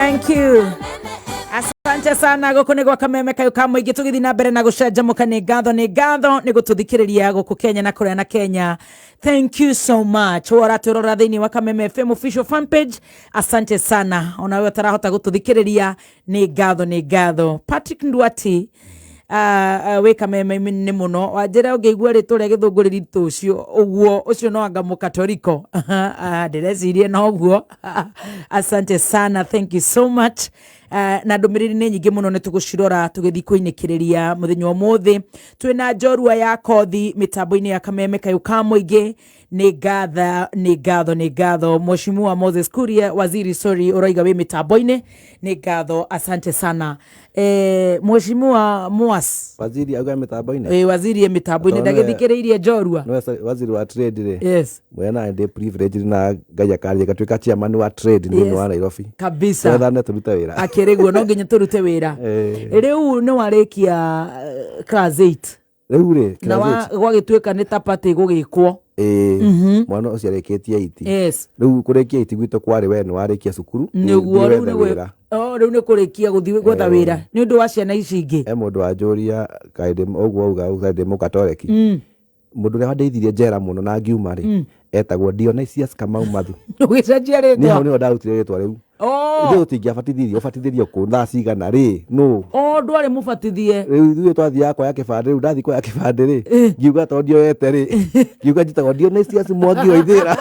Thank you. Asante sana. Gũkũ nĩ gwa Kameme Kayũ ka Mũingĩ, tũgĩthiĩ na mbere na gũcanjamũka. Nĩ ngatho, nĩ ngatho nĩ gũtũthikĩrĩria gũkũ Kenya na kũrĩa na Kenya. Thank you so much. We ũratwĩrorera thĩinĩ wa Kameme FM official fan page, asante sana. Ona we ũtarahota gũtũthikĩrĩria, nĩ ngatho, nĩ ngatho. Patrick Ndwati, wĩ Kameme nĩ mũno wanjĩra ũngĩigua rĩtwa rĩa gĩthũngũ rĩritũ ũcio ũguo, ũcio no anga mũkatoriko. Ndĩrecirie noguo. Asante sana, thank you so much. Na ndũmĩrĩri nĩ nyingĩ mũno, nĩ tũgũcirora tũgĩthiĩ kũinĩkĩrĩria mũthenya ũmũthĩ. Twĩna njorua ya kothi mĩtambo-inĩ ya Kameme Kayũ ka Mũingĩ. Nĩ ngatha, nĩ ngatho, nĩ ngatho. Mheshimiwa Moses Kuria, waziri, sorry, ũroiga wĩ mĩtambo-inĩ, nĩ ngatho, asante sana. Mheshimiwa Mwas. Waziri auga mĩtambo-inĩ. Ĩ, waziri e mĩtambo-inĩ. Tondũ nĩwe- Ndagĩthikĩrĩirie njorua. Nĩwe waziri wa trade rĩ. Yes. Mwena ndĩ privilege na Ngai akaria ngatuĩka chairman wa trade thĩinĩ wa Nairobi. Kabisa. Twethane tũrute wĩra. Akĩrĩguo no nginya tũrute wĩra. Rĩu nĩ warĩkia class 8? Rĩu rĩ na class eight, gwagĩtuĩka nĩ ta party gũgĩkwo. Ĩĩ, mwana ũcio arĩkĩtie eight. Rĩu kũrĩkia eight gwitũ kwarĩ we nĩ warĩkia cukuru, Nĩguo. thiĩ Rĩu wethe nĩ gwĩ- wĩra. Oh, rĩu nĩ kũrĩkia gũthiĩ gwetha wĩra nĩ ũndũ wa ciana ici ingĩ. He mũndũ wanjũria kaĩ ndĩ ũguo auga kaĩ ndĩ mũkatoreki. Mũndũ ũrĩa wandeithirie njera mũno na ngiuma rĩ, etagwo Dionysius Kamau Mathu. Ũgĩcenjia Niĩ hau rĩtwa? nĩho ndarutire rĩtwa rĩu. Oh. Ithuĩ tũtingĩabatithirio, ũbatithĩrio kũ, thaa cigana rĩ, nũ? Oh, ndwarĩ mũbatithie? Rĩu ithuĩ twathiaga kuoya kĩbandĩ. Rĩu ndathiĩ kuoya kĩbandĩ rĩ, ngiuga tondũ ndioete rĩ, ngiuga njĩtagwo Dionysius Mwangi wa Ithĩra.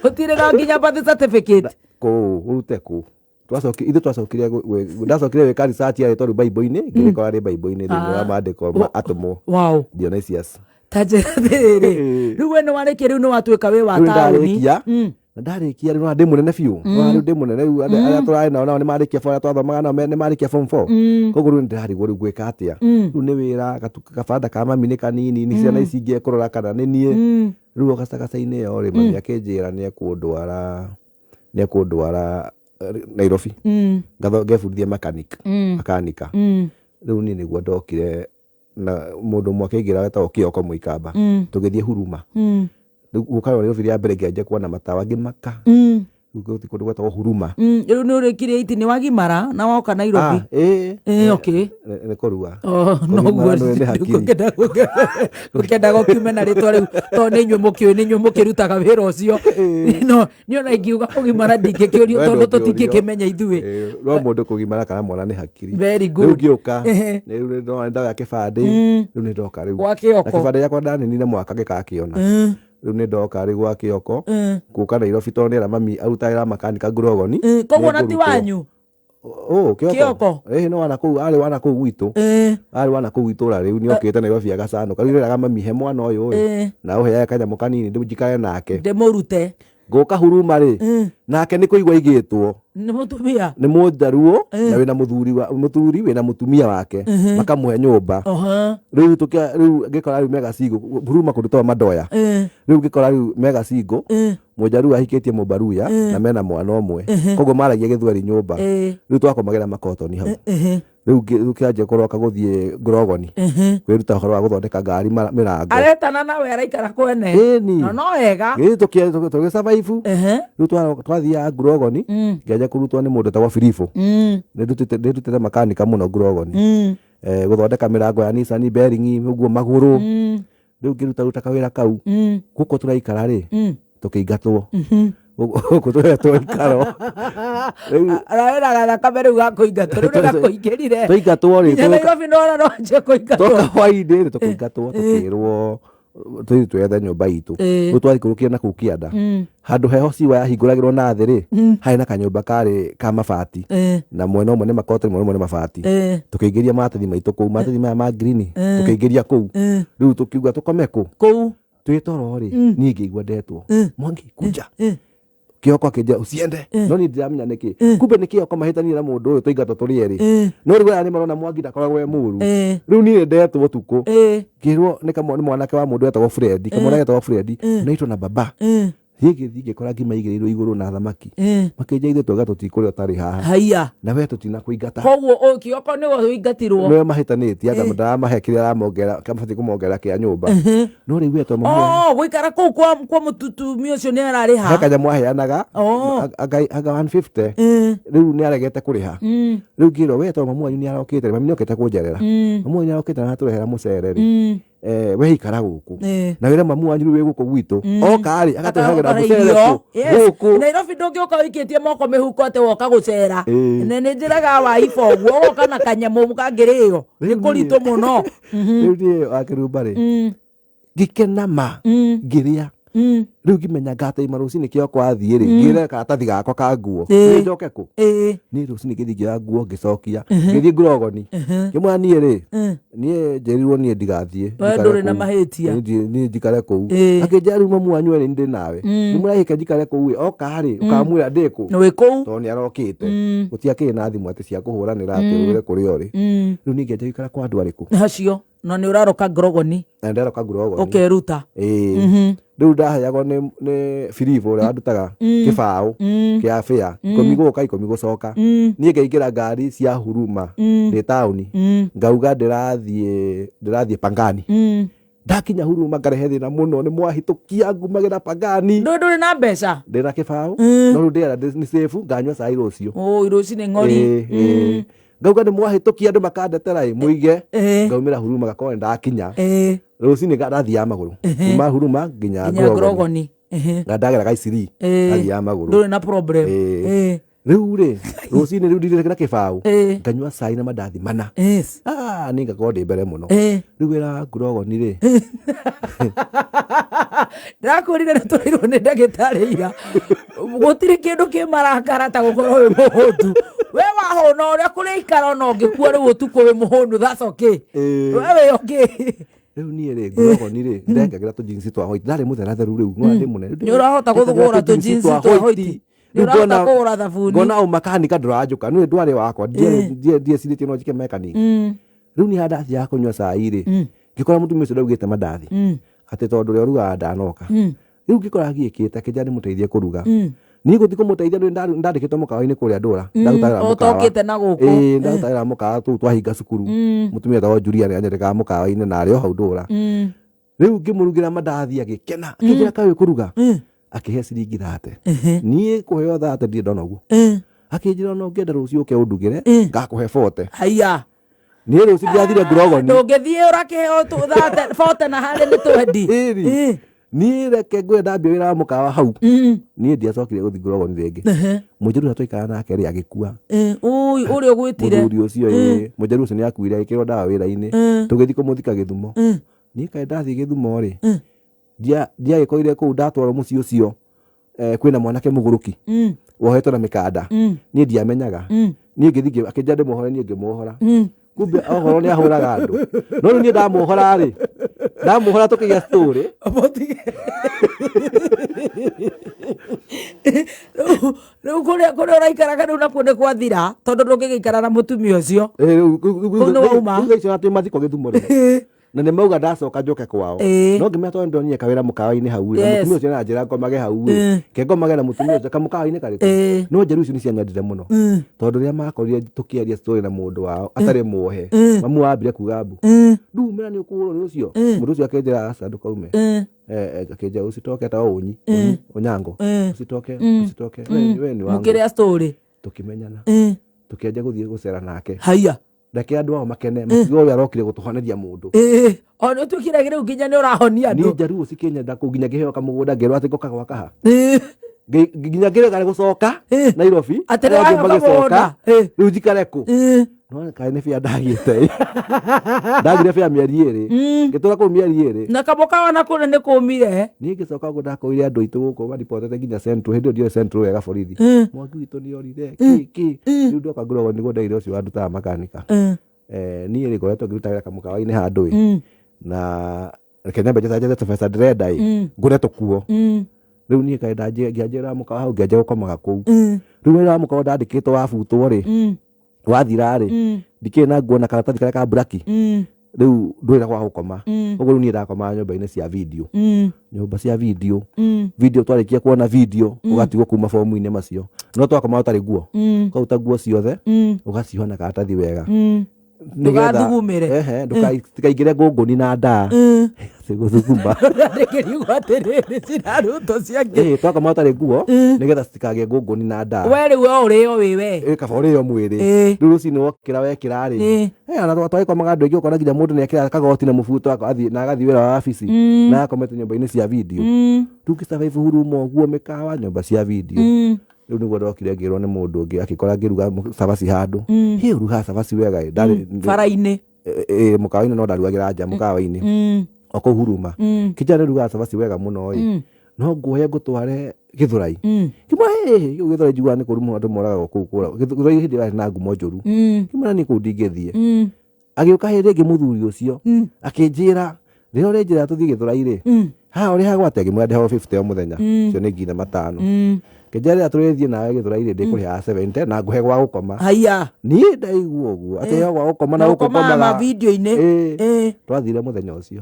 Gũtirĩ na nginya birth certificate? Kũ ũrute kũ? Ithuĩ twacokire ndacokire gwĩka research ya rĩtwa rĩu Bible-inĩ, ngĩrĩkora rĩ Bible-inĩ thĩinĩ wa maandĩko ma atũmwo. Dionysius. Ta njĩra atĩrĩrĩ, rĩu we nĩ warĩkia, rĩu nĩ watuĩka wĩ wa Rĩu taũni. ndarĩkia na ndarĩkia rĩu ndĩ mũnene biũ. Rĩu ndĩ mũnene, rĩu arĩa tũrarĩ nao nao nĩ marĩkia form, arĩa twathomaga nao nĩ marĩkia form 4. Koguo rĩu nĩndĩrarigwo rĩu ngwĩka atĩa. Rĩu nĩ wĩra gabanda ka mami nĩ kanini, nĩ ciana ici ingĩ ekũrora kana nĩ niĩ. Rĩu o gacagaca-inĩ ĩyo rĩ, mami akĩnjĩra nĩ ekũndwara Nairobi ngebundithia mechanic, makanika. Rĩu niĩ nĩguo ndokire na mũndũ ũmwe akĩingĩra wetagwo Kĩoko Mũikamba, tũgĩthiĩ Huruma. Rĩu gũka Nairobi rĩa mbere, ngĩanjia kuona matawa, ngĩmaka. Rĩu gũthiĩ kũndũ gwetagwo Huruma. Rĩu nĩ ũrĩkirie eight, nĩ wagimara na woka Nairobi? Ah, ĩĩ. Okay. Nĩ kũrua. Oh, noguo. Kũgimara nĩ hakiri. Ngũkĩenda gũkiume na rĩtwa rĩu tondũ nĩ inyuĩ mũkĩũĩ, nĩ inyuĩ mũkĩrutaga wĩra ũcio. No niĩ ona ingiuga kũgimara ndingĩkĩũrio We tondũ ndũngĩũrio. tũtingĩkĩmenya ithuĩ. Ĩĩ, no mũndũ kũgimara kana mwana nĩ hakiri. Very good. Rĩu ngĩũka, rĩu nĩ ndona ndoya kĩbandĩ, rĩu nĩ ndoka rĩu. Gwa Kĩoko. Na kĩbandĩ gĩakwa ndaninire mwaka ngĩgakĩona. Rĩu nĩ ndoka rĩu gwa Kĩoko, gũka Nairobi tondũ nĩera mami arutaga wĩra makanika Ngurogoni. Koguo na ti Nĩngũrutwo. wanyu? Oh, Kĩoko. Kĩoko. Ĩĩ, nĩ wana kũu, arĩ wana kũu gwitũ. Arĩ wana kũu itũra rĩu, nĩ okĩte Nairobi agacanũka. Rĩu nĩeraga mami he mwana ũyũ ĩ, na ũheage kanyamũ kanini rĩu njikare nake. Ndĩmũrute. Ngũka Huruma rĩ, nake nĩ kũigua aigĩtwo. Nĩ mũtumia. Nĩ mũnjaruo na wĩna mũthuri wa mũthuri wĩna mũtumia wake, makamũhe nyũmba. Rĩu tũkĩa rĩu ngĩkora rĩu mega single Huruma kũndũ twa Madoya. Rĩu ngĩkora rĩu mega single, mũnjaruo ahikĩtie mũbaruya na mena mwana ũmwe, koguo maragia gĩthweri nyũmba. Rĩu twakomagĩra makotoni hau. Rĩu ngĩanjia kũroka gũthiĩ Ngurogoni kwĩruta ũhoro wa gũthondeka ngari mĩrango. Aretana nawe, araikara kwene. Ĩni. Na no wega. Ĩĩ, tũgĩ survive. Rĩu twathiaga Ngurogoni, ngĩanjia kũrutwo nĩ mũndũ wetagwo Biribũ. Nĩndutĩte makanika mũno Ngurogoni. Gũthondeka mĩrango ya Nissan, bearing ũguo magũrũ. Rĩu ngĩruta ruta kawĩra kau gũkũ tũraikara rĩ, tũkĩingatwo gũkũ tũhetwo ikaro rĩu. Arawĩra gathakame rĩu gakũingatwo, rĩu nĩgakũingĩrire. Twaingatwo rĩ, Nginya Nairobi nona no anjie kũingatwo. Twoka hwainĩ rĩ, tũkĩingatwo, tũkĩrwo tũthiĩ twethe nyũmba itũ. Rĩu twaikũrũkire na kũu kĩanda handũ heho ciwa yahingũragĩrwo na thĩ rĩ, harĩ na kanyũmba karĩ ka mabati, na mwena ũmwe nĩ makotoni, mwena ũmwe nĩ mabati. Tũkĩingĩria maratathi maitũ kũu, maratathi maya ma green, tũkĩingĩria kũu. Rĩu tũkiuga tũkome kũ? Kũu. Twĩ toro rĩ, niĩ ngĩigua ndetwo, "Mwangi, kuja." Kĩoko akĩnjĩra, "Usiende." No niĩ ndiramenya nĩkĩ. Kumbe nĩ Kĩoko mahĩtanirie na mũndũ ũyũ, tũingatwo tũrĩ erĩ. No rĩu aya nĩ marona Mwangi ndakoragwo e mũru. Rĩu niĩ ndetwo ũtukũ, ngĩrwo nĩ mwanake wa mũndũ wetagwo Fred, kamwana getagwo Fred, unaitwo na baba. Niĩ ngĩthiĩ ngĩkora ngima igĩrĩirwo igũrũ na thamaki. Makĩnjĩra ithuĩ twauga tũtikũrĩa ũtarĩ haha. Haiya. Na we tũtinakũingata. Koguo kĩoko nĩwe ũingatirwo. Nĩwe mahĩtanĩtie anga ndaramahe kĩrĩa aramongerera mabatiĩ kũmongerera kĩa nyũmba. No rĩu we tondũ mami Oh, gũikara kũu kwa mũtumia ũcio nĩ ararĩha. He kanyamũ aheanaga anga 150 rĩu nĩ aregete kũrĩha. Rĩu ngĩrwo we tondũ mamu wanyu nĩ arokĩte mami nĩ okĩte kũnjerera. Mamu wanyu nĩ arokĩte na aratũrehera mũcere rĩ. We ikara gũkũ. Na wĩre mamu wanyu rĩu wĩ gũkũ gwitũ. Oka rĩ agatũrehagĩra mũcere kũ? Gũkũ. Nairobi ndũngĩũka ũikĩtie moko mĩhuko atĩ woka gũcera. Na nĩ njĩraga waiba ũguo ũgoka na kanyamũ kangĩrĩo. Nĩ kũritũ mũno. Rĩu niĩ wakĩrumba rĩ ngĩkena ma ngĩrĩa. Rĩu ngĩmenya ngataima rũcinĩ kĩoko athiĩ rĩ ngĩre karatathi gakwa ka nguo. Niĩ njoke kũ? Niĩ rũcinĩ ngĩthiĩ ngĩoya nguo ngĩcokia. Ngĩthiĩ ngurogoni. Ngĩmwĩra niĩ rĩ niĩ njĩrirwo niĩ ndigathiĩ. We njikare ndũrĩ na kũu. mahĩtia. Niĩ njikare kũu. Akĩnjĩra rĩu mamu wanyu erĩ ndĩ nawe. Nĩmũrahĩka njikare kũu ĩ oka rĩ ũkamwĩra ndĩ kũ? Wĩ kũu. Tondũ nĩ arokĩte. Gũtiakĩrĩ na thimũ atĩ cia kũhũranĩra atĩ ũre kũrĩa ũrĩ. Rĩu niĩ ngĩanjia gũikara kwa andũ arĩkũ? Acio. Na nĩ ũraroka ngorogoni. Na nĩndaroka ngurogoni. Ũkeruta. Ĩĩ. Rĩu ndaheagwo nĩ Filipo ũrĩa wandutaga kĩbaũ kĩa bĩa 10 gũka 10 gũcoka. Niĩ ngaingĩra ngari cia Huruma ndĩ taũni ngauga ndĩrathiĩ Pangani. Ndakinya Huruma ngarehe thĩna mũno nĩ mwahĩtũkia ngumagĩra Pangani. Ndũrĩ na mbeca? Ndĩna kĩbaũ no rĩu ndĩrera nĩ safe nganyua cai rũciũ. Ũĩ rũcinĩ ng'ori. Ĩĩ. Ngauga nĩ mwahĩtũkia andũ makandetera ĩ mũige. Ngaumĩra Huruma ngakorwo nĩ ndakinya. Rũcinĩ ndathiaga magũrũ. Kuma Huruma nginya Ngorogoni. Nga ndagera Gaiciri ndathiaga magũrũ. Ndũrĩ na problem. Rĩu rĩ rũcinĩ rĩu ndirĩ na kĩbaũ nganyua cai na mandathi mana. Niĩ ngakorwo ndĩ mbere mũno. Rĩu wĩra wa ngurogoni rĩ. Ndĩrakwĩrire nĩ tũrĩirwo nĩ ndagĩtarĩ ira. Gũtirĩ kĩndũ kĩ marakara ta gũkorwo wĩ mũhũtu. We wahũna ũrĩa kũrĩikara ona ũngĩkua rĩu ũtukũ wĩ mũhũnu, that's okay. We wĩ okay. Rĩu niĩ rĩ ngurogoni rĩ ndekagĩra tũjinsi twa white. Ndarĩ mũtheratheru rĩu no ndĩ mũnene. Nĩ ũrahota kũgũra tũjinsi twa white. Nĩ ũrahota kũgũra thabuni. Ngona o makanika ndũranjũka. Nĩ ndwarĩ wakwa. Ndiecirĩtie no njĩke mechanic. Rĩu niĩ ndathiaga kũnyua cai rĩ ngĩkora mũtumia ũcio ndaugĩte mandathi. Atĩ tondũ ũrĩa ũrugaga ndanoka. Rĩu ngĩkora agiĩkĩte akĩnjĩra ndĩmũteithie kũruga. Niĩ gũthiĩ kũmũteithia ndũĩ ndandĩkĩtwo mũkawa-inĩ kũrĩa ndũra. Ndarutagĩra mũkawa. Ũtokĩte na gũkũ. Ĩĩ ndarutagĩra mũkawa tũu twahinga cukuru. Mũtumia wetagwo Julia nĩ anyandĩkaga mũkawa-inĩ na arĩ o hau ndũra. Rĩu ngĩmũrugĩra mandathi agĩkena. Akĩnjĩra kaĩ ũĩ kũruga? Akĩhe ciringi 30. Niĩ kũheo 30 ndirĩ ndona ũguo. Akĩnjĩra ona ũngĩenda rũciũ ũke ũndugĩre ngakũhe 40. Haiya. Niĩ rũciũ ndĩrathire ngurogoni. Ndũngĩthiĩ ũrakĩheo 40 na harĩ nĩ 20. Ĩni. Niĩ reke ngwĩre ndambia wĩra wa mũkawa hau. Niĩ ndiacokire gũthiĩ ngurogoni rĩngĩ. Mũnjaruo ũrĩa twaikaraga nake rĩ agĩkua. Ũi ũrĩa ũgwĩtire. Mũthuri ũcio ĩĩ. Mũnjaruo ũcio nĩ akuire agĩkĩrwo ndawa wĩra-inĩ. Tũgĩthiĩ kũmũthika Gĩthumo. Niĩ kaĩ ndathiĩ Gĩthumo rĩ ndiagĩkorire kũu ndatwarwo mũciĩ ũcio kwĩna mwanake mũgũrũki wohetwo na mĩkanda. Niĩ ndiamenyaga. Niĩ ngĩthiĩ akĩnjĩra ndĩmuohore niĩ ngĩmuohora. Kumbe ohoro nĩ ahũraga andũ. No rĩu niĩ ndamuohora rĩ ndamuohora tũkĩgĩa story. Rĩu kũrĩa ũraikaraga rĩu nakuo nĩ gwathira tondũ ndũngĩgĩikara na mũtumia ũcio. Kũu nĩ wauma. Rĩu thaa icio twĩ mathiko Gĩthumo rĩ. Na nĩ mauga ndacoka njoke kwao. No ngĩmenya tondũ ndonire kawĩra mũkawa-inĩ hau rĩ, na mũtumia ũcio aranjĩra ngomage hau rĩ. Ke ngomage na mũtumia ũcio kamũkawa-inĩ karĩkũ. No njeru icio nĩ cianyendire mũno. Tondũ rĩrĩa makorire tũkĩaria story na mũndũ wao atarĩ muohe. Mamu wambire kuga mbu. Ndumĩra nĩ ũkũhũrwo nĩ ũcio. Mũndũ ũcio akĩnjĩra aca ndũkaume. Akĩnjĩra usitoke ta ũnyi. Onyango. Usitoke, usitoke. We ni wangu. Mũkĩrĩa story. Tũkĩmenyana. Tũkĩanjia gũthiĩ gũcera nake. Haiya. Reke andũ ao makene makiuga ũyũ arokire gũtũhoneria mũndũ. O nĩ ũtuĩkire rĩu nginya nĩ ũrahonia andũ. Niĩ njaruo cikĩnyenda kũu nginya ngĩheo kamũgũnda ngĩrwo atĩ ngoka gwaka ha. Nginya ngĩrega gũcoka Nairobi. Atĩ nĩ waheo kamũgũnda. Rĩu njikare kũ? No kaĩ nĩ bĩa ndagĩte. Ndagire bĩa mĩeri ĩrĩ. Ngĩtũra kũu mĩeri ĩrĩ. Na kamũkawa na kũrĩa nĩ kũmire. Niĩ ngĩcoka ũguo ndakorire andũ aitũ gũkũ maribotete nginya Central. Hĩndĩ ĩyo ndioĩ Central wega borithi. Mwangi witũ nĩ orire. Kĩ kĩ. Rĩu ndoka ngũragwo nĩguo ndaire ũcio wandutaga makanika. Niĩ rĩ ngoretwo ngĩruta wĩra kamũkawa-inĩ handũ ĩ. Na reke nyambe njetha tũbeca ndĩrenda ĩ. Ngũre tũkuo. Rĩu niĩ kaĩ ngĩanjia wĩra wa mũkawa hau ngĩanjia gũkomaga kũu. Rĩu wĩra wa mũkawa ndandĩkĩtwo wabutwo rĩ. Wathira rĩ. Ndikĩrĩ na nguo na karatathi karĩa ka mburaki. Rĩu ndũrĩ na gwa gũkoma, ũguo rĩu niĩ ndakomaga nyũmba-inĩ cia video, nyũmba cia video. Video twarĩkia kuona video, ũgatigwo kuma bomu-inĩ macio, no twakoma ũtarĩ nguo, ũkaruta nguo ciothe, ũgacioha na karatathi wega nĩgetha- Ndũgathugumĩre. Ehe, ndũkaingĩre ngũngũni na ndaa gũthuguma. Ndĩkĩrigwo atĩrĩrĩ, cirarutwo ciangĩ. Ĩĩ, twakoma ũtarĩ nguo nĩgetha citikagĩe ngũngũni na ndaa. We rĩu o ũrĩo wĩ we. Ĩ, kaba ũrĩo mwĩrĩ. Rĩu rũcinĩ wokĩra wekĩra rĩ, ona twagĩkomaga andũ aingĩ, ũkona nginya mũndũ nĩekĩra kagoti na mũbuto athiĩ na agathiĩ wĩra wa wabici na akomete nyũmba-inĩ cia video. Rĩu ngĩ survive huruma ũguo, mĩkawa, nyũmba cia video. Rĩu nĩguo ndokire ngĩrwo nĩ mũndũ ũngĩ, akĩkora ngĩruga cabaci handũ, hĩ, ũrugaga cabaci wega ĩ. Bara-inĩ. Ĩ, mũkawa-inĩ, no ndarugagĩra nja mũkawa-inĩ o kũu huruma. Kĩnjara nĩ rugaga cabaci wega mũno ĩ, no nguoye ngũtware Gĩthũrai. Ngĩmwĩra, hĩ, kũu Gĩthũrai njiguaga nĩ kũru mũno, andũ moragagwo kũu. Kũra Gĩthũrai hĩndĩ ĩyo yarĩ na ngumo njũru. Ngĩmwĩra niĩ kũu ndingĩthiĩ. Agĩũka hĩndĩ ĩngĩ mũthuri ũcio, akĩnjĩra, rĩrĩa ũrĩnjĩra tũthiĩ Gĩthũrai rĩ, haha ũrĩhagwo atĩa? Ngĩmwĩra ndĩhagwo 50 o mũthenya, ũcio nĩ 5,000. Ngĩnjĩra rĩrĩa tũrĩthiĩ nawe Gĩthũrai rĩ, ndĩkũrĩhaga 70 na ngũhe gwa gũkoma. Haya. Niĩ ndaigua ũguo atĩ heo gwa gũkoma na na gũkũ ũkomaga ngomaga ma-video-inĩ. Ĩĩ. Twathire mũthenya ũcio,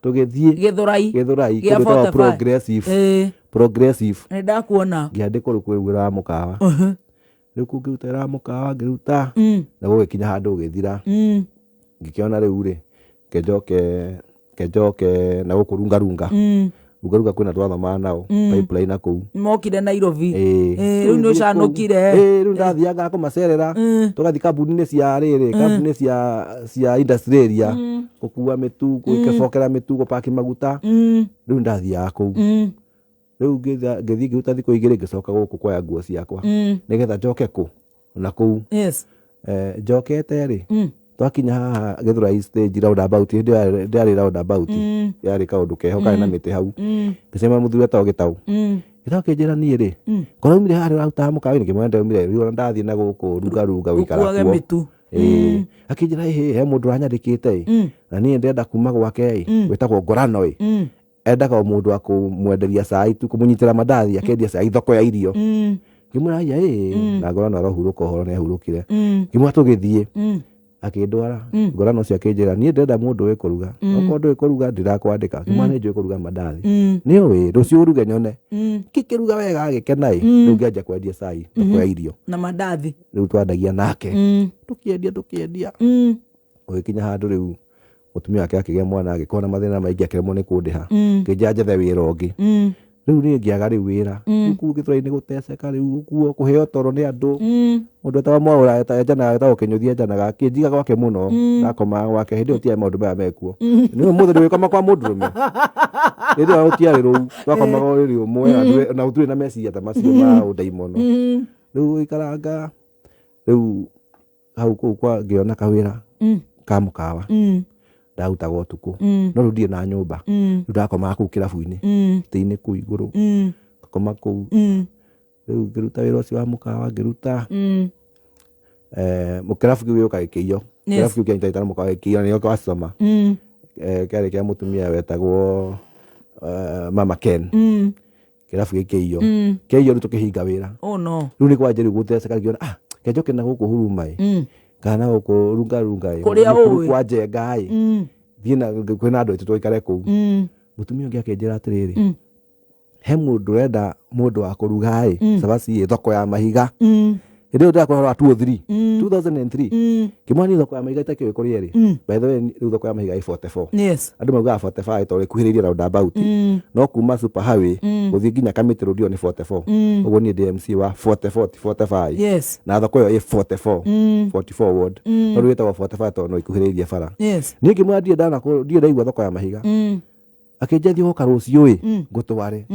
tũgĩthiĩ Gĩthũrai. Gĩthũrai, Gĩa kũndũ gwĩtagwo 45. Progressive. Progressive. Nĩ ndakuona. Ngĩandĩkwo rĩu kwĩ wĩra wa mũkawa. Rĩu kũu ngĩruta wĩra wa mũkawa, ngĩruta na gũgĩkinya handũ gũgĩthira. Ngĩkĩona rĩu rĩ, kenjoke kenjoke na gũkũ rungarunga. Rungarunga kwĩna twathomaga nao pipeline na kũu. Mokire Nairobi. Ĩĩ. Rĩu nĩ ũcanũkire. Ĩĩ, rĩu ndathiaga kũmacerera, tũgathiĩ kambuni-inĩ cia rĩrĩ, kambuni cia industry area, gũkua mĩtu, gũgĩbokera mĩtu, gũpaki maguta. Rĩu ndathiaga kũu. Rĩu ngĩthiĩ ngĩruta thikũ 2, ngĩcoka gũkũ kuoya nguo ciakwa nĩgetha njoke kũ na kũu. Njokete rĩ, twakinya haha Gĩthũrai stage roundabout, hĩndĩ ĩyo ndĩarĩ roundabout, yarĩ kaũndũ keho karĩ na mĩtĩ hau. Ngĩcemania mũthuri wetagwo Gĩtaũ. Gĩtaũ akĩnjĩra, niĩ rĩ, korwo aumire harĩa ũrarutaga mũkawa-inĩ? Ngĩmwĩra ndaumire rĩu, ona ndathiĩ na gũkũ rungarunga gũikara Ũkuage kuo. mĩtu. Ĩĩ. Akĩnjĩra, ĩhĩ, he mũndũ ũranyandĩkĩte ĩ, na niĩ ndĩrenda kuma gwake ĩ, wĩtagwo Ngorano ĩ. Endaga o mũndũ wa kũmwenderia cai tu, kũmũnyitĩra mandathi, akendia cai thoko ya irio. Ngĩmwĩra aya ĩ, na Ngorano arohurũka ũhoro nĩ ahurũkire. Ngĩmwĩra tũgĩthiĩ. Akĩndwara. Ngorano ũcio akĩnjĩra, niĩ ndĩrenda mũndũ ũĩ kũruga, okorwo ndũĩ kũruga ndirakwandĩka. Ngĩmwĩra nĩ njũĩ kũruga mandathi. Nĩ ũĩ, rũciũ ũruge nyone. Ngĩkĩruga wega agĩkena ĩ. Rĩu ngĩanjia kwendia cai thoko ya irio. Na mandathi. Rĩu twandagia nake. Tũkĩendia tũkĩendia. Ũgĩkinya handũ rĩu mũtumia wake akĩgĩa mwana, agĩkorwo na mathĩna maingĩ, akĩremwo nĩ kũndĩha. Ngĩnjĩra njethe wĩra ũngĩ. Rĩu niĩ ngĩaga rĩu wĩra. Rĩu kũu Gĩthũrai-inĩ gũteceka rĩu ũguo, kũheo toro nĩ andũ. Mũndũ wetagwo Mwaũra enjanaga, wetagwo Kĩnyũthi enjanaga, akĩnjiga gwake mũno, ndakomaga gwake, hĩndĩ ĩyo gũtiarĩ maũndũ maya mekuo. Nĩ ũmũthĩ ndũgĩkoma kwa mũndũrũme. Hĩndĩ ĩyo gũtiarĩ rũu, twakomaga ũrĩrĩ ũmwe na gũtirĩ na meciria ta macio ma ũndaimono. Rĩu gũikaranga, rĩu hau kũu kwa ngĩona kawĩra ka mũkawa, ndarutaga ũtukũ, no rĩu ndirĩ na nyũmba. Rĩu ndakomaga kũu kĩrabu-inĩ, gĩtĩ-inĩ kũu igũrũ, ngakoma kũu. Rĩu ngĩruta wĩra ũcio wa mũkawa, ngĩruta kĩrabu kĩu gĩũka gĩkĩiywo. Kĩrabu kĩu kĩanyitanĩte na mũkawa gĩkĩiywo, na nĩo customer. Kĩarĩ kĩa mũtumia wetagwo Mama Ken. Kĩrabu gĩkĩiywo, kĩaiywo rĩu tũkĩhinga wĩra. Oh no. Rĩu nĩ kwanjia rĩu gũteceka, ngĩona, ah, kenjoke na gũkũ huruma ĩ, kana na gũkũ rungarunga ĩ, Kũrĩa Nakuru ũĩ. kwa Njenga ĩ, thiĩ na kwĩna andũ aitũ tũikare kũu. Mũtumia ũngĩ akĩnjĩra atĩrĩrĩ, he mũndũ ũrenda mũndũ wa kũruga ĩ cabaci ĩ thoko ya mahiga. Hĩndĩ ĩyo ndĩrakora wa 2003, 2003. Ngĩmwĩra niĩ thoko ya mahiga itakĩũĩ kũrĩa ĩrĩ. By the way, rĩu thoko ya mahiga ĩ 44. Andũ maugaga 45 tondũ ĩkuhĩrĩirie roundabout, no kuma super highway gũthiĩ nginya Kamĩtĩ Road ĩyo nĩ 44. Ũguo niĩ ndĩ MC wa 44, ti 45. Na thoko ĩyo ĩ 44, 44 ward, no rĩu ĩtagwo 45 tondũ no ĩkuhĩrĩirie bara. Niĩ ngĩmwĩra ndirĩ ndana ndirĩ ndaigua thoko ya mahiga. Akĩnjĩra thiĩ ũgoka rũciũ ĩ, ngũtware.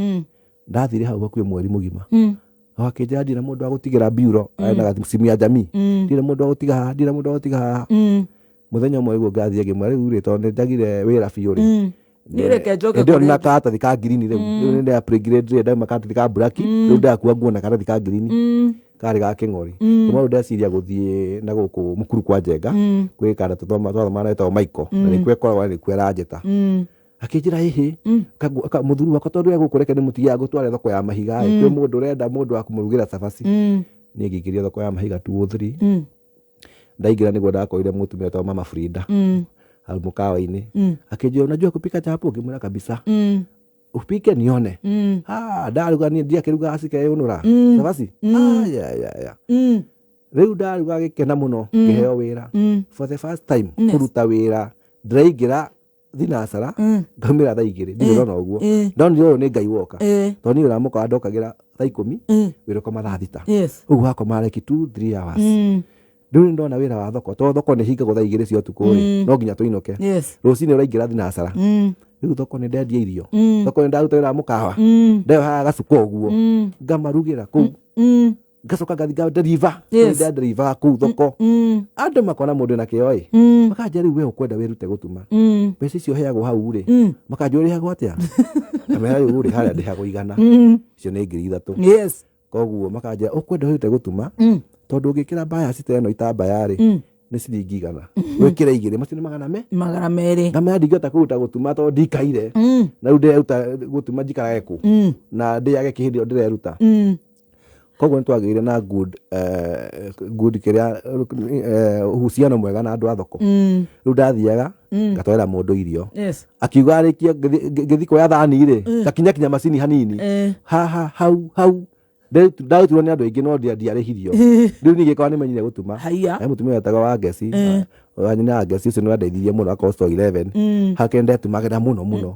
Ndathire hau hakuhĩ mweri mũgima. Akĩnjĩra ndirĩ na mũndũ wa gũtigĩra biuro, aendaga simu ya jamii, ndirĩ na mũndũ wa gũtiga haha, ndirĩ na mũndũ wa gũtiga haha. Mũthenya ũmwe nĩguo ngathiĩ ngĩmwĩra, rĩu rĩ, tondũ nĩ njagire wĩra biũ rĩ, Niĩ reke njoke hĩndĩ ĩyo kũrĩa na karatathi ka ngirini rĩu. Rĩu nĩ nda upgrade ndauma karatathi ka black, rĩu ndakua nguo na karatathi ka ngirini karĩ ga kĩng'ori. Kuma rĩu ndeciria gũthiĩ na gũkũ mũkuru kwa Njenga, kwĩ kana twathoma na wetagwo Michael, na nĩkuo ĩkoragwo na nĩkuo ĩranjĩta. Akĩnjĩra, ĩhĩ, mũthuri wakwa tondũ egũkũ, reke ndĩmũtige agũtware thoko ya mahiga ĩ, kwĩ mũndũ ũrenda mũndũ wa kũmũrugĩra cabaci. Niĩ ngĩingĩrio thoko ya mahiga 203. Ndaingĩra nĩguo ndakorire mũtumia wetagwo Mama Frida. Hau mũkawa-inĩ akĩnjĩra, "Unajua kupika chapo?" Ngĩmwĩra, "Kabisa." "Upike nione." Ah, ndaruga niĩ ndiakĩrugaga cikeyũnũra cabaci. Ah, ya ya ya. Rĩu ndaruga gĩkena mũno, ngĩheo wĩra for the first time kũruta wĩra. Ndĩraingĩra thinacara, ngaumĩra thaa 2, ndirĩ ndona ũguo. Ndonire ũyũ nĩ Ngai woka, tondũ niĩ wĩra wa mũkawa ndokagĩra thaa 10, wĩra ũkoma thaa 6. Ũguo wakoma like 2-3 hours. Rĩu nĩ ndona wĩra wa thoko, tondũ thoko nĩ hingagwo thaa 2 cia ũtukũ rĩ, no nginya tũinũke. Rũcinĩ ũraingĩra thinacara. Rĩu thoko nĩ ndendia irio, thoko nĩ ndaruta wĩra wa mũkawa, ndeyohaga gacuka ũguo, ngamarugĩra kũu, ngacoka ngathi ngaderiva. Ndaderivaga kũu thoko, andũ makona mũndũ na kĩo ĩ, makanja rĩu we ũkwenda wĩrute gũtuma. Mbeca icio heagwo hau rĩ, makanjũria ũrĩhagwo atĩa, ngamera rĩu rĩ harĩa ndĩhagwo 100, icio nĩ 3,000. Koguo makanjĩra ũkwenda wĩrute gũtuma, tondũ ũngĩkĩra mbaya cita ĩno itambaya rĩ, nĩ ciringi 100, wĩkĩre igĩrĩ, macio nĩ magana me 200. Ngamera ndingĩhota kũruta gũtuma tondũ ndikaire, na rĩu ndĩreruta gũtuma njikarage kũ na ndĩage kĩ hĩndĩ ĩyo ndĩreruta. Koguo nĩ twagĩire na good kĩrĩa uhusiano mwega na andũ a thoko. Rĩu ndathiaga ngatwarĩra mũndũ irio, akiuga arĩkie ngĩthiĩ kuoya thani rĩ, ngakinya kinya macini hanini haha hau hau. Ndarutirwo nĩ andũ aingĩ no ndiarĩhirio. Rĩu niĩ ngĩkorwo nĩ menyire gũtuma. Haiya. He mũtumia wetagwo wa Ngeci, wa nyina wa Ngeci, ũcio nĩ wandeithirie mũno, akorwo store 11 hake ndetumagĩra mũno mũno.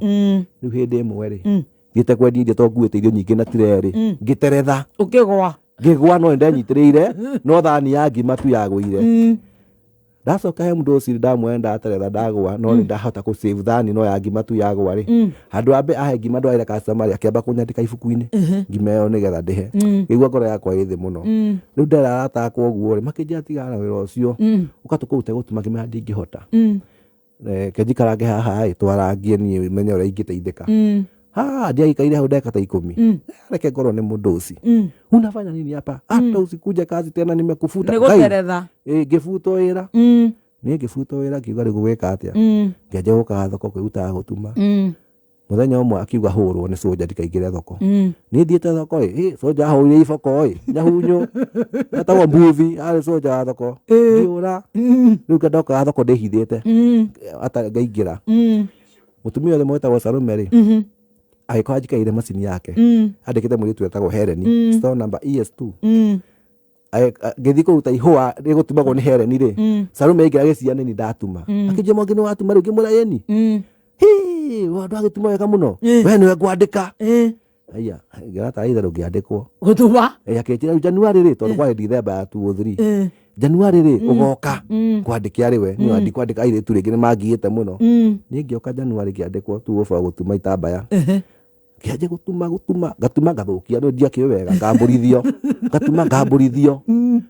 Rĩu hĩndĩ ĩmwe rĩ, thiĩte kwendia irio, tondũ nguĩte irio nyingĩ na tire rĩ, ngĩteretha. Ũkĩgwa. Ngĩgwa, no nĩndenyitĩrĩire, no thani ya ngima tu yagũire. Ndacoka he mũndũ ũcio ndamwona, ndateretha, ndagwa, no nĩ ndahota kũ save thani no ya ngima tu yagwa rĩ. Handũ ambe ahe ngima ndwarĩra customer rĩ, akĩamba kũnyandĩka ibuku-inĩ ngima ĩyo nĩgetha ndĩhe. Ngĩigua ngoro yakwa ĩ thĩ mũno. Rĩu ndera arata akwa ũguo rĩ, makĩnjĩra tigana na wĩra ũcio, ũka tũkũrute gũtuma. Ngĩmera ndingĩhota. Reke njikarange haha ĩ, twarangie niĩ menye ũrĩa ingĩteithĩka. Ha ndiaikaire hau ndagĩka ta 10, reke ngorwo nĩ mũndũ ũci. "Unafanya nini hapa? Hata usikuje kazi tena, nimekufuta." Nĩ Ngai. gũteretha. Ĩ, ngĩbutwo wĩra. Niĩ ngĩbutwo wĩra, ngiuga rĩu gũgwĩka atĩa? Ngĩanjia gũkaga thoko kwĩrutaga gũtuma. Mũthenya ũmwe akiuga hũrwo nĩ soja ndikaingĩre thoko. Niĩ thiĩte thoko ĩ, soja ahũrire iboko ĩ, nyahunyo etagwo mbuthi, arĩ soja wa thoko, ngĩũra. Rĩu ndokaga thoko ndĩhithĩte ata ngaingĩra. Mũtumia ũrĩa wetagwo Salome rĩ, agĩkorwo anjikarĩire macini yake, andĩkĩte mũirĩtu wetagwo Helen, store number ES2. Ngĩthiĩ kũruta ihũa rĩgũtumagwo nĩ Helen rĩ, Salome aingĩra gĩcia nĩ ndatuma. Akĩnjia, "Mwangi, nĩ watuma rĩu?" Ngĩmwĩra, "Ĩni." "Hĩ, ndwagĩtuma wega mũno, we nĩwe ngwandĩka." Aya, ngĩra tarĩ itherũ ngĩandĩkwo. Gũtuma. Akĩnjĩra rĩu January rĩ, tondũ kwarĩ December ya 2003, January rĩ ũgoka kwandĩke arĩ we, niĩ ndikwandĩka airĩtu rĩngĩ, nĩ mangiĩte mũno. Niĩ ngĩoka January ngĩandĩkwo 204 gũtuma itambaya. Ngĩanjia gũtuma, gũtuma, ngatuma ngathũkia, rĩu ndiakĩũĩ wega, ngambũrithio, ngatuma ngambũrithio.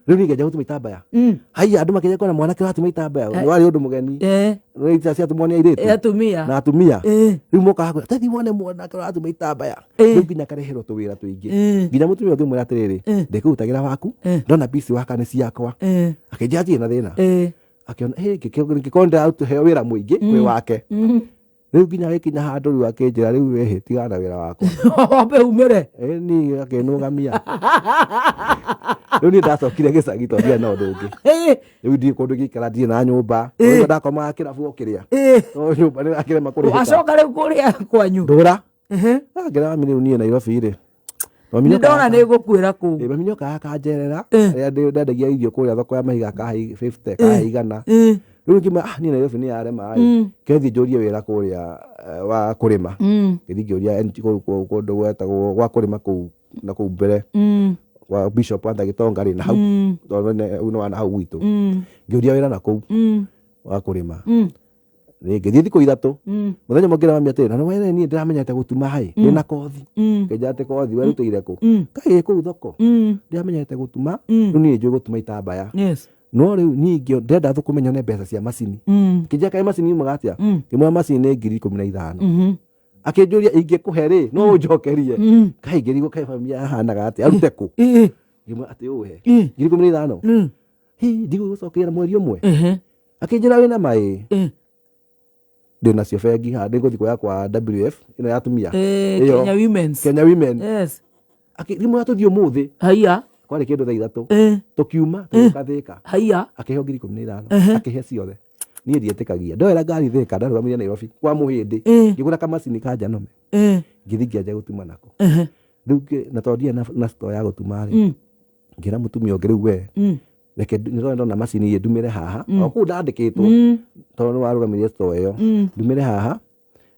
Rĩu niĩ ngĩanjia gũtuma itambaya. Haiya, andũ makĩanjia kuona mwanake ũratuma itambaya, warĩ ũndũ mũgeni. Rĩu ita ciatumwo nĩ airĩtu Atumia. Na atumia. Rĩu mokaga kwĩra, "Tathi wone mwanake ũratuma itambaya." Rĩu nginya kareherwo tũwĩra tũingĩ, nginya mũtumia ũngĩ mwĩra atĩrĩrĩ, "Ndĩkũrutagĩra waku, ndona piece waka nĩ ciakwa." Akĩnjĩra atirĩ na thĩna. Akĩona "Hĩ, ngĩkorwo ndĩraheo wĩra mũingĩ kwĩ wake." Rĩu nginya gĩkinya handũ rĩu akĩnjĩra, "Rĩu wehĩ, tigana na wĩra wakwa." Wambe umĩre. Ĩ, niĩ akĩnũgamia. Rĩu niĩ ndacokire gĩcagi tondũ ndiarĩ na ũndũ ũngĩ. Rĩu ndirĩ kũndũ ingĩikara, ndirĩ na nyũmba. Rĩu ndakomaga kĩrabu o kĩrĩa, tondũ nyũmba nĩ rakĩrema kũrĩhĩka. Wacoka rĩu kũrĩa kwanyu? Ndũra. Ngĩra mami, rĩu niĩ Nairobi rĩ, mami Nĩ ndona nĩ ngũkuĩra kũu. Ĩ, mami nĩokaga akanjerera rĩrĩa ndendagia irio kũrĩa thoko ya mahiga, akahe 50, akahe 100. Rĩu ngĩmwĩra, "Ah, niĩ Nairobi nĩ yarema ĩ, kethiĩ njũrie wĩra kũrĩa wa kũrĩma." Ngĩthiĩ ngĩũria NG kũu kũndũ gwetagwo gwa kũrĩma kũu na kũu mbere wa Bishop Arthur Gitonga rĩ, na hau tondũ nĩ wa na hau gwitũ. Ngĩũria wĩra na kũu wa kũrĩma. Ngĩthiĩ thikũ 3. Mũthenya ũmwe ngĩra mami atĩrĩ, "Na nĩ wene niĩ ndĩramenyete gũtuma ĩ, ndĩna kothi." Ngĩnjĩra atĩ, "Kothi werutĩire kũ?" "Kaĩ kũu thoko ndĩramenyete gũtuma. Rĩu niĩ njũĩ gũtuma itambaya." No rĩu niĩ ndĩrenda thũkũme nyone mbeca cia macini. Ngĩnjĩra, "Kaĩ macini yumaga atĩa?" Ngĩmwĩra, "Macini nĩ 15,000." Akĩnjũria, "Ingĩkũhe rĩ, no ũnjokerie?" Kaĩ ngĩrigwo, kaĩ mami ahanaga atĩa, arute kũ? Ngĩmwĩra atĩ, "Ũhe 15,000." "Hĩ, ndigũgũcokeria na mweri ũmwe." Akĩnjĩra, "Wĩna maĩ?" "Ndĩ nacio bengi haha, nĩngũthiĩ kuoya kwa WF ĩno ya atumia." Ĩyo. Kenya Women's. Kenya Women. Akĩmwĩra, "Tũthiĩ ũmũthĩ." Kwarĩ kĩndũ thaa 3. Tũkiuma tũgĩũka Thĩka. Haiya. Akĩheo 15,000, akĩhe ciothe. Niĩ ndietĩkagia. Ndoera ngari Thika, ndarũgamire Nairobi kwa Mũhĩndĩ, ngĩgũra kamacini ka Janome, ngĩthiĩ ngĩanjia gũtuma nako. Rĩu na tondũ ndirĩ na store ya gũtuma rĩ, ngĩra mũtumia ũngĩ, rĩu we reke nĩ ndona macini ĩ ndumĩre haha o kũu ndandĩkĩtwo, tondũ nĩ warũgamirie store ĩyo, ndumĩre haha.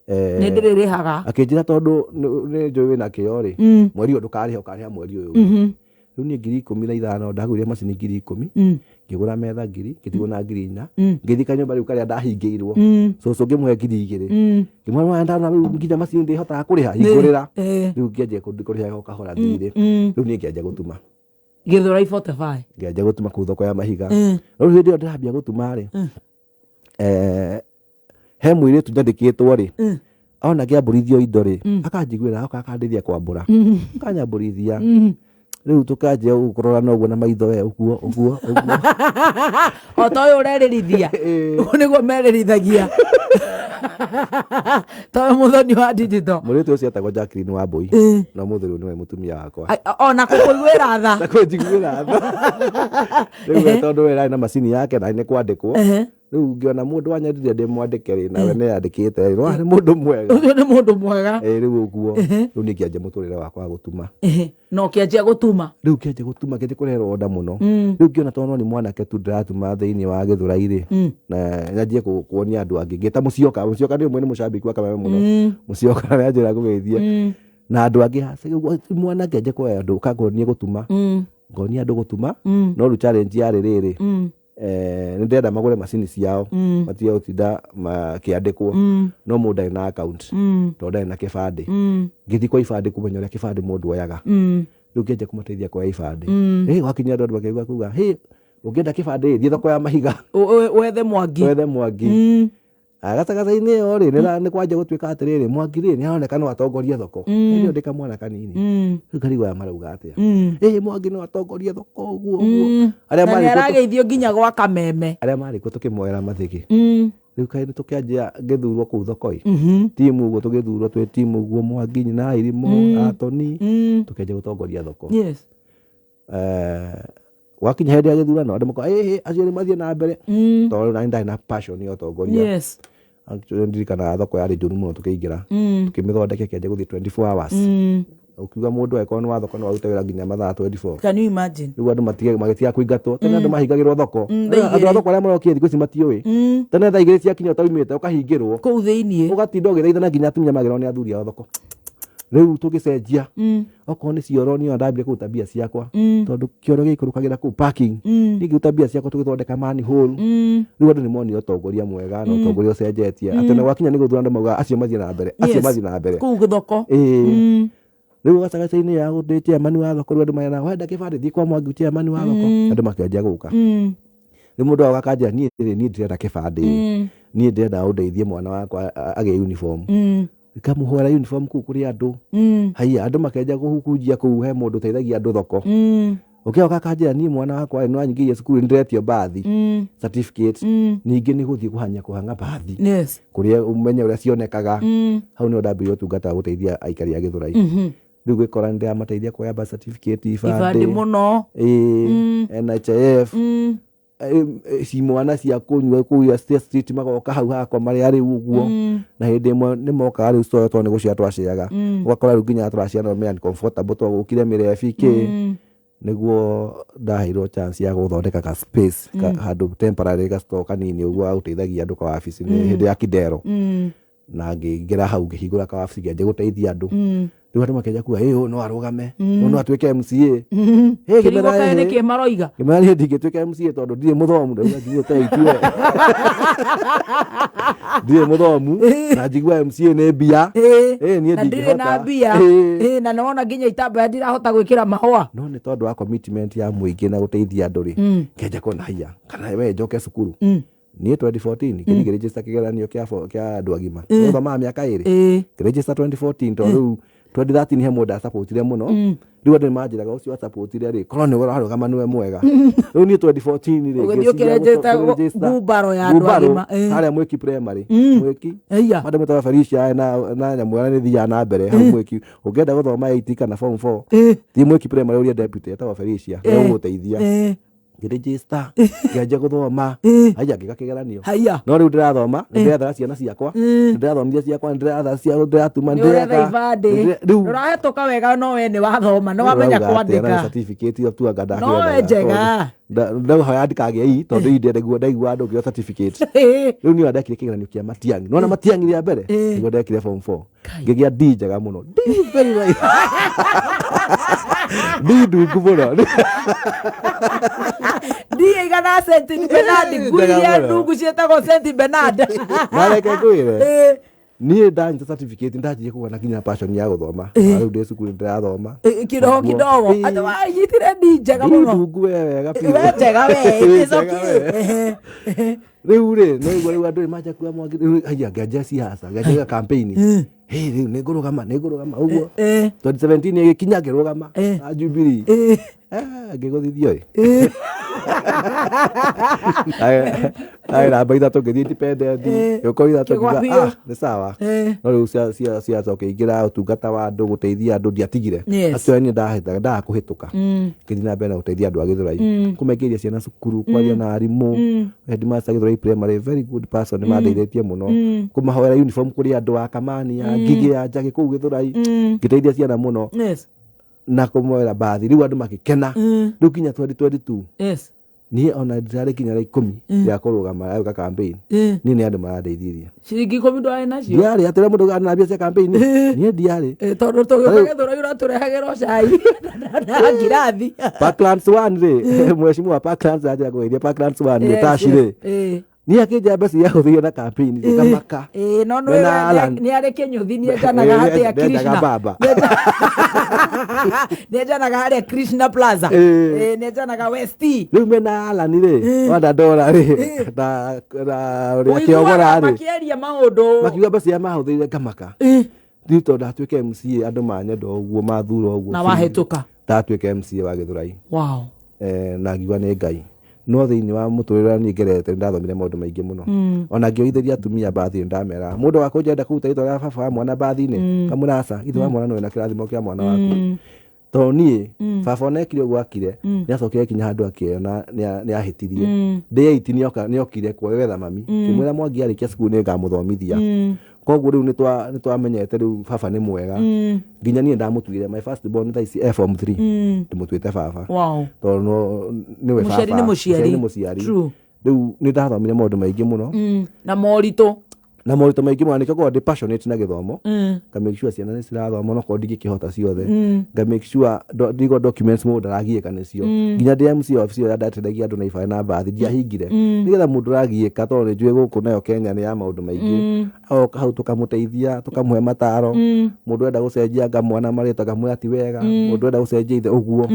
Nĩ ndĩrĩrĩhaga. Akĩnjĩra tondũ nĩ njũĩ wĩna kĩo rĩ, mweri ũyũ ndũkarĩha, ũkarĩha mweri ũyũ ũngĩ. Rĩu niĩ 15,000 ndagũrire macini 10,000, ngĩgũra metha ngiri, ngĩtigwo na 4,000, ngĩthiĩ kanyũmba rĩu karĩa ndahingĩirwo, cũcũ ngĩmũhe 2,000, ngĩmwĩra mwana ndana rĩu nginya macini ndĩhotaga kũrĩha, hingũrĩra. Rĩu ngĩanjia kũrĩha o kahora thirĩ. Rĩu niĩ ngĩanjia gũtuma. Gĩthũrai 45. Ngĩanjia gũtuma kũu thoko ya mahiga. Rĩu hĩndĩ ĩyo ndĩrambia gũtuma rĩ, he mũirĩtu nyandĩkĩtwo rĩ, ona ngĩambũrithio indo rĩ, akanjiguĩra, agoka akandeithia kwambũra, akanyambũrithia. Rĩu tũkanjia kũrorana ũguo na maitho, we ũguo ũguo ũguo. O ta ũyũ ũrerĩrithia, ũguo nĩguo merĩrithagia, ta ũyũ mũthoni wa digital. Mũirĩtu ũcio etagwo Jacqueline Wambui, na ũmũthĩ rĩu nĩwe mũtumia wakwa. Ona kũkũiguĩra tha. Na kũnjiguĩra tha. Rĩu we tondũ we arĩ na macini yake na nĩ kwandĩkwo, rĩu ngĩona mũndũ wanyendire ndĩ mwandĩke rĩ, nawe nĩ yandĩkĩte rĩ, no nĩ mũndũ mwega. Ũcio nĩ mũndũ mwega. Ĩ, rĩu ũguo rĩu niĩ ngĩanjia mũtũrĩre wakwa wa gũtuma. Na ũkĩanjia gũtuma. Rĩu ngĩanjia gũtuma, ngĩanjia kũreherwo order mũno. Rĩu ngĩona tondũ no nĩ mwanake tu ndĩratuma thĩinĩ wa Gĩthũrai rĩ, na nyanjie kuonia andũ angĩ. Ngĩta Mũcioka. Mũcioka nĩ ũmwe, nĩ mũcambĩki wa Kameme mũno. Mũcioka nĩ anjĩra ngũgeithie na andũ angĩ mwanake, anjie kuoya andũ kangonie gũtuma, ngonia andũ gũtuma. No rĩu challenge yarĩ rĩrĩ, nĩ ndĩrenda magũre macini ciao, matige gũtinda makĩandĩkwo, no mũndũ ndarĩ na account tondũ ndarĩ na kĩbandĩ. Ngĩthiĩ kwa ibandĩ kũmenya ũrĩa kĩbandĩ mũndũ oyaga. Rĩu ngĩanjia kũmateithia kuoya ibandĩ. Gwakinya andũ makĩigua kuga, hĩ, ũngĩenda kĩbandĩ thiĩ thoko ya mahiga. Wethe Mwangi. Wethe Mwangi. Gatagatĩ-inĩ ĩyo rĩ, nĩ kwanjia gũtuĩka atĩrĩrĩ, Mwangi rĩ, nĩ aroneka no atongorie thoko. Hĩndĩ ĩyo ndĩ kamwana kanini. Rĩu ngarigwo aya marauga atĩa. Ĩ, Mwangi no atongorie thoko ũguo ũguo. Arĩa Na nĩ marĩ kuo arageithio nginya gwa Kameme. Arĩa marĩ kuo tũkĩmoera mathĩgĩ. Rĩu kaĩ nĩ tũkĩanjia ngĩthurwo kũu thoko ĩ. Timu ũguo tũgĩthurwo twĩ timu ũguo, Mwangi na Irimũ, Atoni, tũkĩanjia gũtongoria thoko. Gwakinya hĩndĩ ya gĩthurano andũ makoiga ĩhĩ, acio nĩ mathiĩ na mbere, tondũ nani ndarĩ na passion ya ũtongoria. Actually, ndirikanaga thoko yarĩ njũru mũno, tũkĩingĩra tũkĩmĩthondeka ĩkĩanjia gũthiĩ 24 hours. Ũkiuga mũndũ angĩkorwo nĩ wa thoko no arute wĩra nginya mathaa 24. Can you imagine? Rĩu andũ matige magĩtiga kũingatwo. Tene andũ mahingagĩrwo thoko. Thaa Andũ a 2. Thoko arĩa marokire thikũ ici matiũĩ. Tene thaa 2 ciakinya ũtaumĩte ũkahingĩrwo. Kũu thĩiniĩ. Ũgatinda ũgĩthaithana nginya atumia magĩrwo nĩ athuri ao thoko. Rĩu tũgĩcenjia, okorwo nĩ cioro, niĩ ona ndambire kũruta mbia ciakwa, tondũ kĩoro gĩikũrũkagĩra kũu parking. Niĩ ngĩruta mbia ciakwa tũgĩthondeka manhole. Rĩu andũ nĩ monire ũtongoria mwega na ũtongoria ũcenjetie, atĩ ona gwakinya nĩ gũthura andũ maugaga acio mathiĩ na mbere, acio mathiĩ na mbere. Kũu thoko. Ĩĩ. Rĩu gatagatĩ-inĩ ya ndĩ chairman wa thoko, rĩu andũ marera wenda kĩbandĩ thiĩ kwa Mwangi chairman wa thoko, andũ makĩanjia gũka. Rĩu mũndũ agoka akanjĩra, niĩ rĩ, niĩ ndirenda kĩbandĩ, niĩ ndĩrenda ũndeithie mwana wakwa agĩe uniform. Ngamũhoera uniform kũu kũrĩ andũ. Haiya, andũ makenja kũhunjia kũu, he mũndũ ũteithagia andũ thoko. Ũkĩoka akanjĩra, niĩ mwana wakwa nĩ wanyingĩria cukuru, nĩ ndĩretio birth certificate, ningĩ nĩ gũthiĩ kũhanya kũhang'a birth kũrĩa ũmenye ũrĩa cionekaga. Hau nĩho ndambĩrĩirie ũtungata wa gũteithia aikari a Gĩthũrai. Rĩu gwĩkora nĩ ndĩramateithia kuoya birth certificate, ibandĩ ibandĩ mũno. Ĩĩ, NHIF, cimwana cia kũnyua kũu cia street magoka hau hakwa marĩ arĩu ũguo. Na hĩndĩ ĩmwe nĩ mokaga rĩu store tondũ nĩ gũcia twaciaga, ũgakora rĩu nginya tũracia no me uncomfortable tondũ gũkire mĩrebi kĩ. Nĩguo ndaheirwo chance ya gũthondeka ka space ka, handũ temporary ga store kanini ũguo ga gũteithagia andũ ka wabici nĩ hĩndĩ ya Kidero. Na ngĩingĩra hau, ngĩhingũra ka wabici, ngĩanjia gũteithia andũ. Rĩu andũ makĩanjia kuga, ĩ, ũyũ no arũgame, ũyũ no atuĩke MCA. Ĩ, Kĩrigwo ngĩmera, kaĩ ĩhĩ. nĩkĩ maroiga. Ngĩmera niĩ ndingĩtuĩka MCA tondũ ndirĩ mũthomu. Ndauga nginyĩte eight we. Ndirĩ mũthomu na njigua MCA nĩ mbia. Ĩ, niĩ Na ndirĩ na ndingĩhota. mbia. Ĩ, na nĩwona nginya itambaya ndirahota gwĩkĩra mahũa. No nĩ tondũ wa commitment ya mũingĩ na gũteithia andũ rĩ, ngĩanjia kuona haiya, kana we njoke cukuru. Niĩ 2014 ngĩthiĩ ngĩregister kĩgeranio kĩa andũ agima gũthomaga mĩaka 2. Ngĩregister 2014 tondũ rĩu 2013 he mũndũ ndasapotire mũno. Rĩu andũ nĩ manjĩraga ũcio wasapotire rĩ, korwo nĩ ũrarũgama nĩwe mwega. Rĩu niĩ 2014 rĩ, Ũgĩthiĩ ngĩciria ũkĩregister kũregister ngumbaro ya andũ ngumbaro agima. Harĩa Mwĩki primary, Mwĩki. Andũ metagwo Felicia na nyamũ ĩrĩa nĩ thiaga na mbere hau Mwĩki. Ũngĩenda gũthoma 8 kana form 4, thiĩ Mwĩki primary ũrie deputy etagwo Felicia, nĩ ũgũgũteithia. Ngĩregister, ngĩanjia gũthoma. Haya, ngĩka kĩgeranio. Haya. No rĩu ndĩrathoma, nĩ ndĩrethera ciana ciakwa, nĩ ndĩrathomithia ciakwa, nĩ ndĩratha cia ndĩratuma, nĩ ũretha ndĩreka ibandĩ. Rĩu Ndũrahĩtũka wega, no we nĩ wathoma, nĩ wamenya ũrauga atĩa, na kwandĩka. certificate ĩyo tu anga No we ndakĩendaga. Njega. Ndauhoya ndikagĩe i tondũ i ndeguo ndaigua andũ ngĩo certificate. Rĩu niĩ ndekire kĩgeranio kĩa Matiang'i, nona Matiang'i rĩa mbere nĩguo ndekire form 4, ngĩgĩa D njega mũno, D very right, D ndungu mũno. Ndiä igana Saint Bernard, ngui Njega iria mũno. ndungu ciĩtagwo Saint Bernard. Na reke ngwĩre, niĩ ndanyita certificate ndanjirie kũgĩa na nginya passion ya gũthoma. Na rĩu ndĩ cukuru ndĩrathoma. Kidogo Ũguo. kidogo. Atĩ wanyitire ndi njega D mũno. ndungu we wega biũ. We njega we. Wĩ It's njega okay. we. Rĩu rĩ, nĩguo rĩu andũ manjia kuga Mwangi rĩu, haya, ngĩanjia siasa, ngĩanjia campaign. Hey, rĩu nĩngũrũgama, nĩngũrũgama ũguo. 2017 ĩgĩkinya, ngĩrũgama na Jubilee. Ngĩgũthithio ĩ arĩ namba 3, ngĩthiĩ independent, gĩũka 3. Kĩgwa Ngiuga, biũ. "Ah, nĩ sawa." No rĩu ciacoka ingĩra ũtungata wa andũ, gũteithia andũ ndiatigire. Actually niĩ ndahĩtaga ndaga kũhĩtũka, ngĩthiĩ na mbere na gũteithia andũ a Gĩthũrai, kũmaingĩria ciana cukuru, kwaria na arimũ, headmaster Gĩthũrai Primary, very good person, nĩ mandeithĩtie mũno, kũmahoera uniform kũrĩ andũ a Kamani ya Ngigĩ ya Njagĩ kũu Gĩthũrai, ngĩteithia ciana mũno na kũmoera bathi. Rĩu andũ makĩkena. Rĩu kinya 2022, niĩ ona ndirarĩ kinya rĩa 10 rĩa kũrũgama rĩa campaign, niĩ nĩ andũ marandeithirie. Ciringi 10 ndwarĩ nacio? Ndiarĩ atĩ ũrĩa mũndũ arĩ na mbia cia campaign, niĩ ndiarĩ. Tondũ tũgĩũka Gĩthũrai ũratũrehagĩra o cai na ngirathi. Parklands 1 rĩ, mheshimiwa Parklands anjĩra kũgeithia Parklands 1 rĩ, Tashi rĩ, niĩ akĩnja mbeca iria ahũthĩire na campaign rĩ, ngamaka. No Mena Alan. nĩ arĩ kĩnyũthi, nĩ enjanaga harĩa Ndendaga Krishna. baba. Nĩ enjanaga harĩa Krishna Plaza. Nĩ enjanaga West. Rĩu mena Alan rĩ, wanda ndora rĩ, na ũrĩa kĩogora Ũiguaga rĩ, makĩaria maũndũ. Makiuga mbeca iria mahũthĩire, ngamaka. Rĩu tondũ ndatuĩka MCA, andũ manyenda ũguo, mathura ũguo Na biũ. wahĩtũka. Ndatuĩka MCA wa Gĩthũrai. Na ngiuga nĩ Ngai, no thĩinĩ wa mũtũrĩre ũrĩa niĩ ngerete, nĩ ndathomire maũndũ maingĩ mũno. Ona ngĩoithĩria atumia mbathi, ndamera mũndũ wa kũnjenda kũruta rĩtwa rĩa baba wa mwana mbathi-inĩ, kamwĩra aca, ithe wa mwana nĩwe na kĩrathimo kĩa mwana waku, tondũ niĩ baba ona ekire ũguo akire, nĩ acokire kinya handũ akĩona nĩ ahĩtirie. Ndĩ 8 nĩokire kuoyetha mami, kĩmwĩra Mwangi arĩkia cukuru nĩ ngamũthomithia. Koguo rĩu nĩ twamenyete rĩu baba nĩ mwega. Nginya niĩ ndamũtuire my first born, thaa ici e form 3, ndĩmũtuĩte baba tondũ nĩwe Mũciari baba. nĩ mũciari. Nĩ mũciari. Rĩu nĩ ndathomire maũndũ maingĩ mũno Na moritũ. Na moritũ maingĩ mũno. Nĩkĩo ngoragwo ndĩ passionate na gĩthomo, nga make sure ciana nĩ cirathoma, no korwo ndingĩkĩhota ciothe, nga make sure ndigwo documents mũndũ ndaragiĩka nĩcio. Nginya ndĩ MC office ĩyo ndateithagia andũ na ibandĩ na mbathi, ndiahingire nĩgetha mũndũ ũragiĩka, tondũ nĩ njũĩ gũkũ nayo Kenya nĩ ya maũndũ maingĩ. Oka hau tũkamũteithia, tũkamũhe mataro. Mũndũ enda gũcenjia anga mwana marĩtwa, ngamwĩra ti wega. Mũndũ enda gũcenjia ithe ũguo.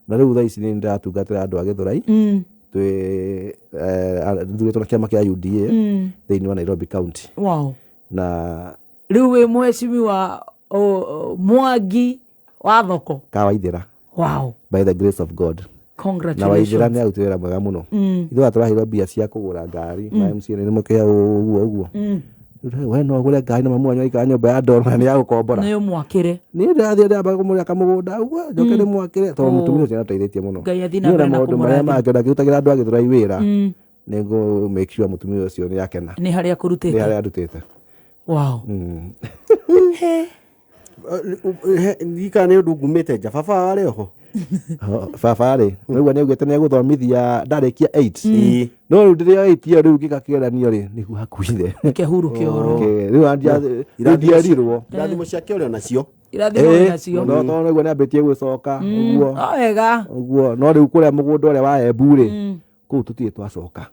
Na rĩu thaa ici nĩ ndĩratungatĩra andũ a Gĩthũrai, twĩ thurĩtwo na kĩama kĩa UDA thĩinĩ wa Nairobi County. Na Rĩu wĩ mheshimiwa Mwangi wa thoko. Kawaithĩra. By the grace of God. Na Waithĩra Congratulations. Nĩ arutire wĩra mwega mũno. Ithuĩ tũraheirwo mbia cia kũgũra ngari ma MCA, nĩ mũkĩhe ũguo ũguo. We no ũgũre ngari na mamu wanyu aikara nyũmba ya ndoro na nĩ ya gũkombora? Nĩ ũmwakĩre. Niĩ ndĩrathiĩ ndĩramba kũmũrĩa kamũgũnda ũguo, njoke ndĩmwakĩre, tondũ mũtumia ũcio nĩateithĩtie mũno. Ngai athiĩ na Niĩ mbere ona na maũndũ marĩa kũmũrathima. mangĩ ona ngĩrutagĩra andũ a Gĩthũrai wĩra, nĩ ngũ make sure mũtumia ũcio nĩ akena. Nĩ harĩa Nĩ kũrutĩte. harĩa andutĩte. Ndikana nĩ ũndũ ngumĩte nja, baba warĩ oho? Baba rĩ, nĩguo nĩ augĩte nĩ egũthomithia ndarĩkia 8, no rĩu ndĩrĩ o 8 ĩyo. Rĩu ngĩka kĩgeranio rĩ, nĩguo hakuire. Kĩhurũke oro. Rĩu rĩu ndierirwo. Irathimo ciake ũrĩ onacio. Irathimo wĩ nacio. No tondũ nĩguo nĩambĩtie gwĩcoka ũguo. O wega. Ũguo, no rĩu kũrĩa mũgũnda ũrĩa wa Embu rĩ, kũu tũtirĩ twacoka,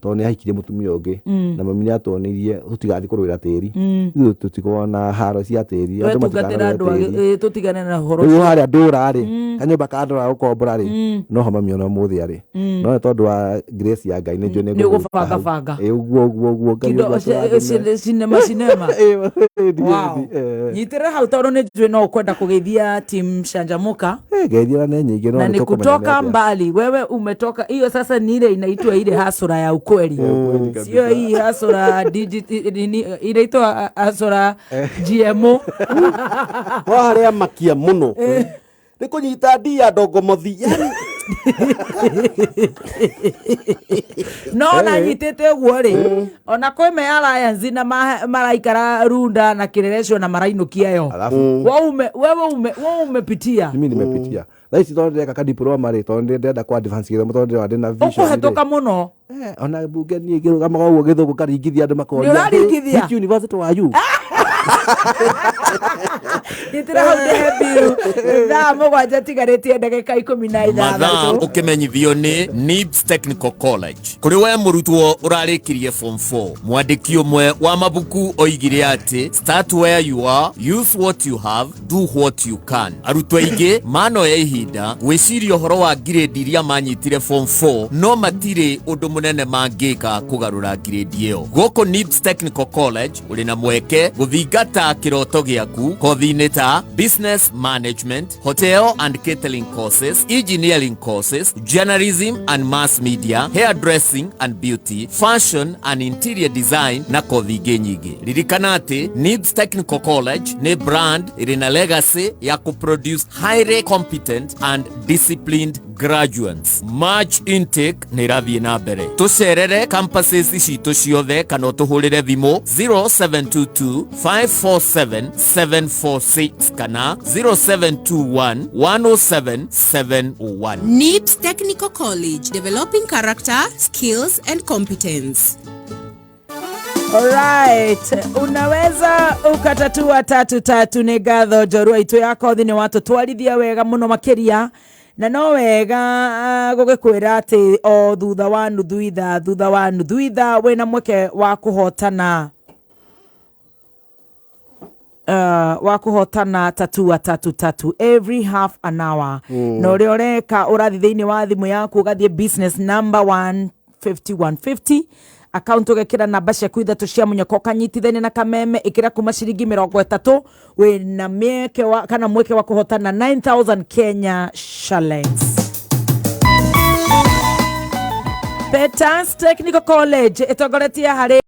tondũ nĩ ahikirie mũtumia ũngĩ, na mami nĩ atuonirie tũtigathiĩ kũrũĩra tĩri. Ithuĩ tũtikoragwo na haro cia tĩri. We Andũ tungatĩra andũ matikanarũĩre tĩri. Tũtigane na ũhoro Rĩu ũcio. harĩa ndũra rĩ, kanyũmba ka ndũra gũkombora rĩ, noho mami ona ũmũthĩ arĩ, no nĩ tondũ wa grace ya Ngai nĩ njũĩ nĩ Nĩ ũgũbanga banga. Ĩ, ũguo ũguo ũguo Ngai Kindo ũguo atũrathime. Cinema cinema. Ĩ, ĩ, Wow. Nyitĩrĩra hau, tondũ nĩ njũĩ no ũkwenda kũgeithia team Canjamuka. Ngeithia na nĩ nyingĩ, no Na nĩ ni tũkũmenya nĩ kutoka atĩa. mbali, wewe umetoka hiyo sasa ni ile inaitwa ile hasura ya ukweli, sio hii hasura digit nini inaitwa hasura GMO. Wa harĩa makia mũno nĩ kũnyita ndia ndongomothi yani. No na nyitĩte ũguo rĩ, ona kwĩ me alliance na maraikara Runda na Kĩrĩrecio na marainũkia yo. Alafu Waume wewe wewe umepitia. Mimi nimepitia. Thaa ici tondũ ndĩreka ka diploma rĩ, tondũ ndĩrenda kwa advance gĩthomo, tondũ ndĩrona ndĩna vision rĩ. Ũkũhetũka mũno. Ona bunge niĩ ngĩrũgamaga ũguo gĩthũngũ karingithia andũ makoria, Nĩ ũraringithia? "Which university were you?" Nyitĩra hau ndĩhe mbiru thaa 7 tigarĩtie ndagĩka ikũmi na Mathaa. ithathatũ. Ũkĩmenyithio nĩ NIBS Technical College kũrĩ we mũrutwo ũrarĩkirie form 4. Mwandĩki ũmwe wa mabuku oigire atĩ start where you are, use what you have, do what you can. Arutwo aingĩ manoya ihinda gwĩciria ũhoro wa ngirĩndi iria manyitire form 4, no matirĩ ũndũ mũnene mangĩka kũgarũra ngirĩndi ĩyo. Gũkũ NIBS Technical College ũrĩ na mweke gũthingata kĩroto gĩaku kothi-inĩ ta business management, hotel and catering courses, engineering courses, journalism and mass media, hairdressing and beauty, fashion and interior design na kothi ingĩ nyingĩ. Ririkana atĩ NIBS Technical College nĩ brand ĩrĩ na legacy ya kũproduce highly competent and disciplined graduates. March intake nĩ ĩrathiĩ na mbere. Tũcerere campuses citũ ciothe kana ũtũhũrĩre thimũ 0722 547 746 kana 0721 107 701. NIBS Technical College, developing character, skills, and competence. Alright, unaweza ukatatua tatu tatu. Nĩ ngatho njorua itũ ya kothi nĩ watũtwarithia wega mũno makĩria, na no wega gũgĩkwĩra atĩ o thutha wa nuthu ithaa, thutha wa nuthu ithaa wĩna mweke wa kũhotana, wa kũhotana tatua tatu tatu every half an hour. Na ũrĩa ũreka, ũrathiĩ thĩinĩ wa thimũ yaku, ũgathiĩ business number 150 150 account, ũgekĩra namba ciaku ithatũ cia mũnyoko, ũkanyitithania na kameme. Ĩkĩra kuma ciringi 30, wĩna mĩeke wa, kana mweke wa kũhotana 9000 Kenya shillings. Peters Technical College ĩtongoretie harĩ